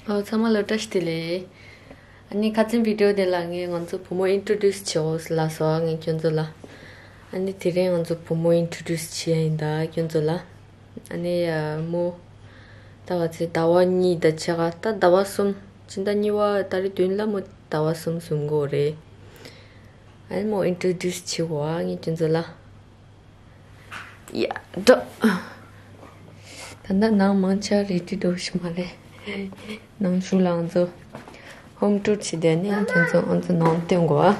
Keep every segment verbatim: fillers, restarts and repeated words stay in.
ཨོ་ཚང་མ་ལ་བཀྲ་ཤིས་བདེ་ལེགས། ཨ་ནི་ཁ་སང་བི་ཌི་ཡོ་དེ་ལ་ངས་ང་ཚོ་བུ་མོ་ཨིན་ཊྲོ་ཌིའུ་སི་བྱེད་འོ་ལབ་སོང་ངས་ཁྱོད་ཚོ་ལ། ཨ་ནི་དེ་རིང་ང་ཚོ་བུ་མོ་ཨིན་ཊྲོ་ཌིའུ་སི་བྱེད་ཡ་ཡིན་ད་ཁྱོད་ཚོ་ལ། ཨ་ནི་ཡ་མོ། ད་ག་ཚེ་ཟླ་བ་གཉིས་ད་ཆ་ག་ད་ཟླ་བ་གསུམ། ཕྱི་ཟླ་གཉིས་པ་ད་རེས་བདུན་ལ་མོ་ཟླ་བ་གསུམ་སོན་གོ་རེད། ཨ་ནི་མོ་ཨིན་ཊྲོ་ཌིའུ་སི་བྱེད་འོ་ངས་ཁྱོད་ཚོ་ལ། ཡ་འགྲོ། ད་ལྟ་ནང་མང་ཆེ་རེ་ཌི་འགྲོ་ཞིག་མ་རེད། ནང་ཞུགས་ལ་ང་ཚོ་ཧོམ་ཊུར་བྱེད་དེ་ནས་ཁྱོད་ཚོ་ང་ཚོ་ནང་སྟོན་དགོས།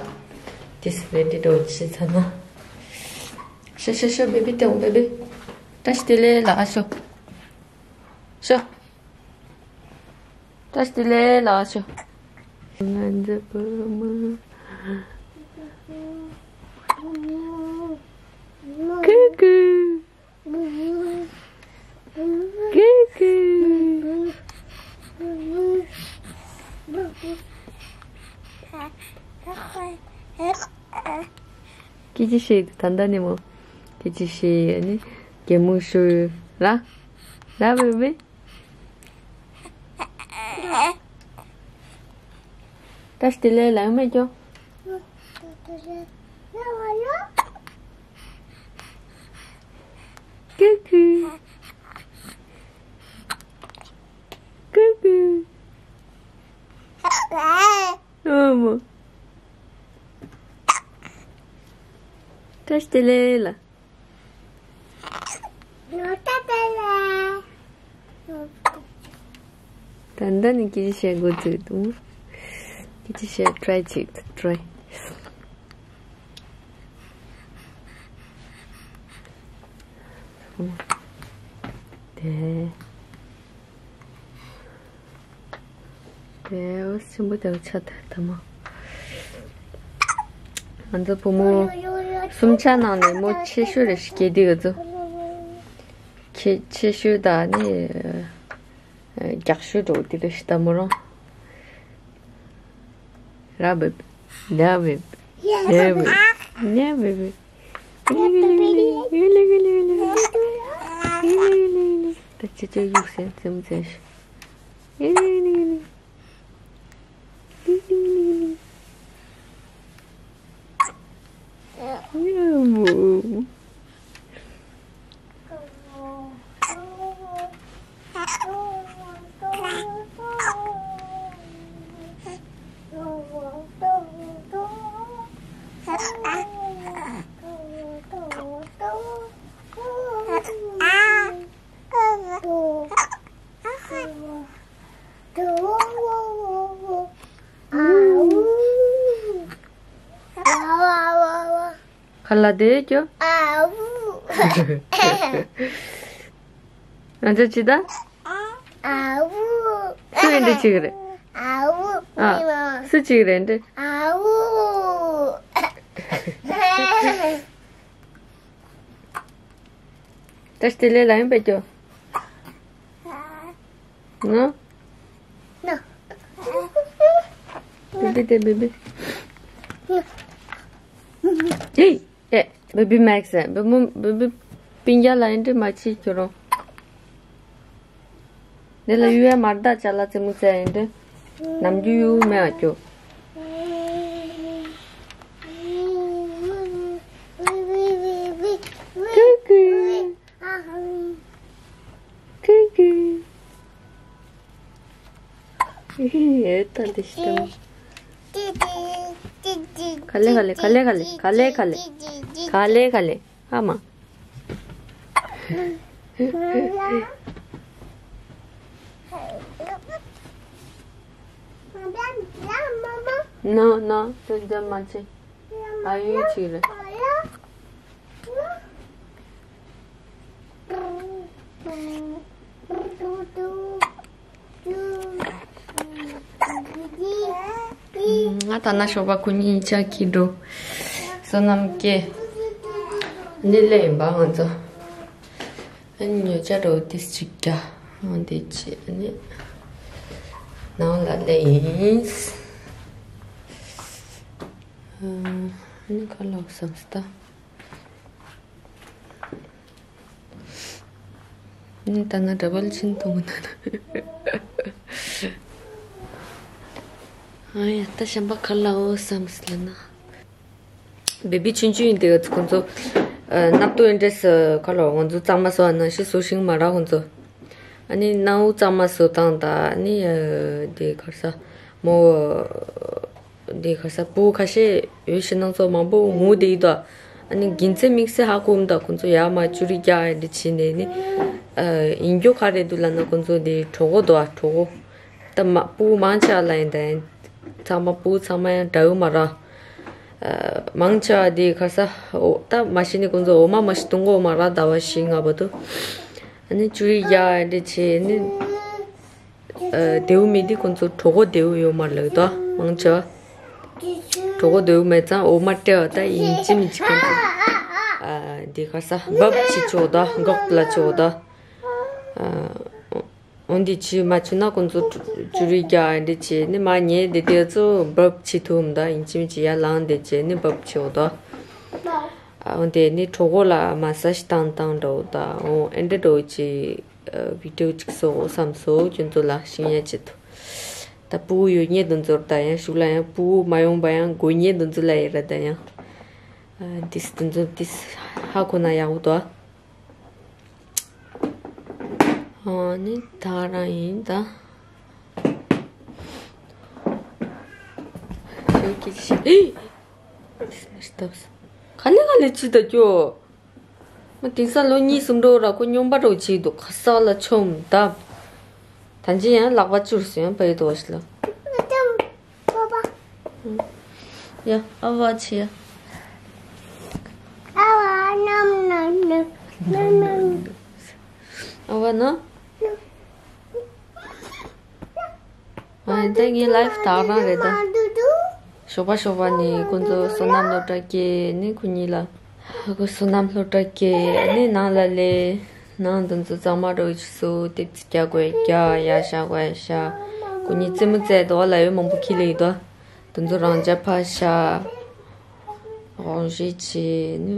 དེ་སི་རེ་ཌི་འགྲོ་བྱེད་ཚར་ན། ཤོ་ཤོ་ཤོ་བེ་བི་སྟོན་བེ་བི། བཀྲ་ཤིས་བདེ་ལེགས་ལ་ཤོ། ཤོ། བཀྲ་ཤིས་བདེ་ལེགས་ལ་ཤོ། ང་ཚོ་བུ་མོ། ཀུ་ཀུ། ཀུ་ཀུ། སྐད་ཆ་བཤད་ད་ལྟ་ནས་མོ། སྐད་ཆ་བཤད་ནི་གད་མོ་ཤོར་ར། ར་བེ་བེ། བཀྲ་ཤིས་བདེ་ལེགས་ལ་ཡོང་མེད་ཀྱོ། ཀུ་ཀུ། ཀུ་ཀུ། ཨོ་མོ། བཀྲ་ཤིས་བདེ་ལེགས་ལ། ད་ལྟ་ནས་སྐད་ཆ་བཤད་འགོ་བཙུགས་འདུག་སྐད་ཆ་བཤད་ཊ་རའི་བྱེད་ཊ་རའི། དེ། དེ་འོ་སྲིན་པོ་དེ་ཆ་དེ་ད་མོ། ང་ཚོ་བུ་མོ་གསུམ་ཆ་ནང་ནས་མོ་ཆེ་ཤོས་རེད་ཤི་སྐྱེས་དེ་ག་ཚོ། ཆེ་ཆེ་ཤོས་ད་ནི་རྒྱགས་ཤོས་འགྲོ་དེ་རེད་ཤི་ད་མོ་རང་། ར་བེ་བེ། ར་བེ་བེ། ར་བེ་བེ། ར་བེ་བེ། ད་ཅི་ཅི་ཡུག་སེམས་སེམས་ཚན་ཞིག་ག་ལ་དེ་ཀྱོ། ང་ཚོ་ཅི་ད། སུ་ཡིན་འདི་ཅིག་རེད། ཨ། སུ་ཅིག་རེད་འདི། བཀྲ་ཤིས་བདེ་ལེགས་ལ་ཡིན་པས་ཀྱོ། ནོ། བེ་བི་དེ་བེ་བི། ཧེ། ཨེ། བེ་བི་མེག་སི། བེ་མོ་བེ་བི་སྤུན་ཀྱག་ལ་ཡིན་འདྲི་མ་ཅི་ཁྱོད་རང་། འདི་ལ་གཡུག་ཡ་མར་དག་ཅ་ལག་རྩེད་མོ་རྩེ་ཡིན་འདྲི། ནམ་རྒྱུན་གཡུག་མེད་ཨ་ཁྱོད། ཀུ་ཀུ། ཀུ་ཀུ། ཨེ་ད་འདི་ཤི་ད། ག་ལེ་ག་ལེ་ག་ལེ་ག་ལེ་ག་ལེ་ག་ལེ་ག་ལེ་ག་ལེ་ཨ་མ། ནོ་ནོ་དོན་དམ་མ་བྱེད། ཨ་ཡོད་ཅིག་རེད། ང་ད་ན་ཞོགས་པ་ཁོ་གཉིས་ཆ་ཁྱི་འགྲོ། བསོད་ནམས་སྐྱེ། ནི་ལེ་ཡིན་པ་ང་ཚོ། ཨ་ནི་ཉོ་ཆ་འགྲོ་དེ་ཅིག་རྒྱ། ཨ་འདི་ཅི་ཨ་ནི། ནང་ལ་ལེ་ཡིན། ཨ་ནི་ཁ་ལོག་བསམ་སྟ། ནི་ད་ན་འདྲ་བལ་ཆེན་གཏོང་གི་འདུག་ན། ཨ་ཡ། ད་གཞན་པ་ག་ལ་འོ་བསམ་སི་ལ་ན། བེ་བི་ཆུང་ཆུང་ཡིན་དེ་ཁོང་ཚོ་ཨ་སྣབས་ཏོ་ཨེ་འདྲས་ཁ་ལོ་ང་ཚོ་གཙང་མ་བཟོ་བ་ནང་བཞིན་བཟོ་ཤིང་མ་རག་ཁོང་ཚོ། ཨ་ནི་ནང་གཙང་མ་བཟོ་སྟངས་དང་ཨ་ནི་ཨ་དེ་ག་རེ་ཟ་མོ། འདི་ག་ས་སྤུ་ཁ་ཤས་ཡོད་ཤི་ནང་ཚོ་མང་པོ་ངུ་དེ་ཡིན་དོ། ཨ་ནི་རྒྱུ་མཚན་དམིགས་བསལ་ཧ་གོ་མི་འདུག་ཁོང་ཚོ་ཡར་མར་ཅུ་རི་རྒྱག་ཡ་འདི་བྱས་ནས་ནི། ཨ་ཡིན་རྒྱུ་ག་རེད་འདུག་ལབ་ན་ཁོང་ཚོ་འདི་གྲོད་ཁོག་འདུག་ཨ། གྲོད་ཁོག་ད་མ་སྤུ་མང་ཆེ་བ་ལ་ཡིན་ད་ཡིན། ཚང་མ་སྤུ་ཚང་མ་ཡང་འདྲ་གི་མ་རེད། ཨ་མང་ཆེ་བ་འདི་ག་ས་འོ་ད་མ་གཞི་ནས་ཁོང་ཚོ་འོ་མ་མ་ཞིག་བཏུང་གི་ཡོད་མ་རེད་ཟླ་བ་བཞི་ལྔ་བར་དུ། ཨ་ནི་ཅུ་རི་རྒྱག་ཡ་འདི་བྱས་ནི། ཨ་བདེ་བོ་མེད་དུས་ཁོང་ཚོ་གྲོད་ཁོག་བདེ་བོ་ཡོད་མ་རེད་ལབ་དོ་མང་ཆེ་བ། གྲོད་ཁོག་བདེ་བོ་མེད་ཙང་འོ་མ་སྤྲད་པ་ད་ཡིན་གཅིག་མིན་གཅིག་ཁོང་ཚོ་ཨ་འདི་ག་ས་འབབ་ཅིག་ཆོག་དོ་འགག་ལ་ཆོག་དོ། ཨ་འོ་འདི་ཅིག་མ་བྱུང་ན་ཁོང་ཚོ་ཅུ་རི་རྒྱག་འདི་བྱས་ནི་མ་ཉལ་འདི་དེ་ཚོ་འབབ་བྱེད་ཐུབ་མ་ད་ཡིན་གཅིག་མིན་གཅིག་ཡར་ལངས་འདི་བྱས་ནི་འབབ་ཆོག་དོ། ཨ་འོ་འདི་ནི་གྲོད་ཁོག་ལ་མ་སཱ་ཇི་བཏང་བཏང་འགྲོ་ད་འོ་ཨེ་འདྲ་འགྲོ་ཅིག་ཨ་བི་ཌིའོ་གཅིག་བཟོ་བསམ་སོང་ཁྱོད་ཚོ་ལ་ཤེས་ཡ་ཆེད་དུ། ད་སྤུ་གུ་ཡོད་ཉེ་དུ་ཚོར་ད་ཡང་ཤུགས་ལ་ཡང་སྤུ་གུ་མ་ཡོང་པ་ཡང་དགོས་ཉེ་དུ་ཚོ་ལ་ཡེ་ར་ད་ཡང་། ཨ་དིས་དུ་ཚོ་དིས་ཧ་གོ་ན་ཡག་པོ་འདུག་ཨ་ནི་ད་རང་ཡིན་ད། ཞོགས་ཀྱི་ཤི་ཨེ། དིས་མི་སྟབས། ག་ནས་ག་ལས་ཅི་ད་ཀྱོ། མ་དེང་སང་ལོ་གཉིས་གསུམ་འགྲོ་ར་ཁོ་སྨྱོན་པ་འགྲོ་བྱེད་འདུག་ཁ་ས་ལ་ཆོམ་བཏབ། ད་ཅི་ཡང་ལག་པ་བཅུར་སོང་ཡང་པའི་དོ་ཞིག་ལ། ཡ་ཨ་བ་ཆེ་ཡ། ཨ་བ་ན། ཨ་ད་ངའི་ལའིབ་དག་རང་རེད་ད། ཞོགས་པ་ཞོགས་པ་ནས་ཁོ་ཚོ་བསོད་ནམས་སློབ་གྲྭ་སྐྱེལ་ནི་ཁོ་གཉིས་ལ། ཁོ་བསོད་ནམས་སློབ་གྲྭ་སྐྱེལ་ནི་ནང་ལ་ལས་ནང་དུ་ཚོ་གཙང་མ་རོགས་ཀྱི་སུ་ཏིབ་ཙི་རྒྱག་དགོས་རྒྱག་ཡ་བཞག་དགོས་བཞག་ཁོ་གཉིས་རྩེད་མོ་རྩེ་དོ་ལ་ཡོད་མང་པོ་ཁྱི་ལ་ཡོད་དོ། དུ་ཚོ་རང་ཅག་ཕ་བཞག་དབང་ཞེས་བྱས་ནི།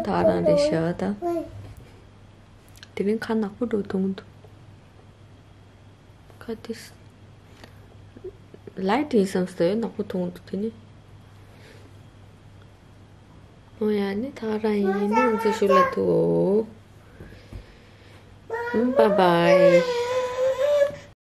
ད་རང་རེད་བཞག་ད། དེ་རིང་ཁ་ནག་པོ་འགྲོ་གཏོང་འདུག་ཁ་དེ་ལའི་ཊི་ཡིན་བསམ་སྟེ་ནག་པོ་མཐོང་འདུག་དེ་ནི། འོ་ཡ་ནི་ཐག་རང་ཡིན་ནི་ང་ཚོ་ཤུགས་ལ་ཐུག་འོ། Bye bye.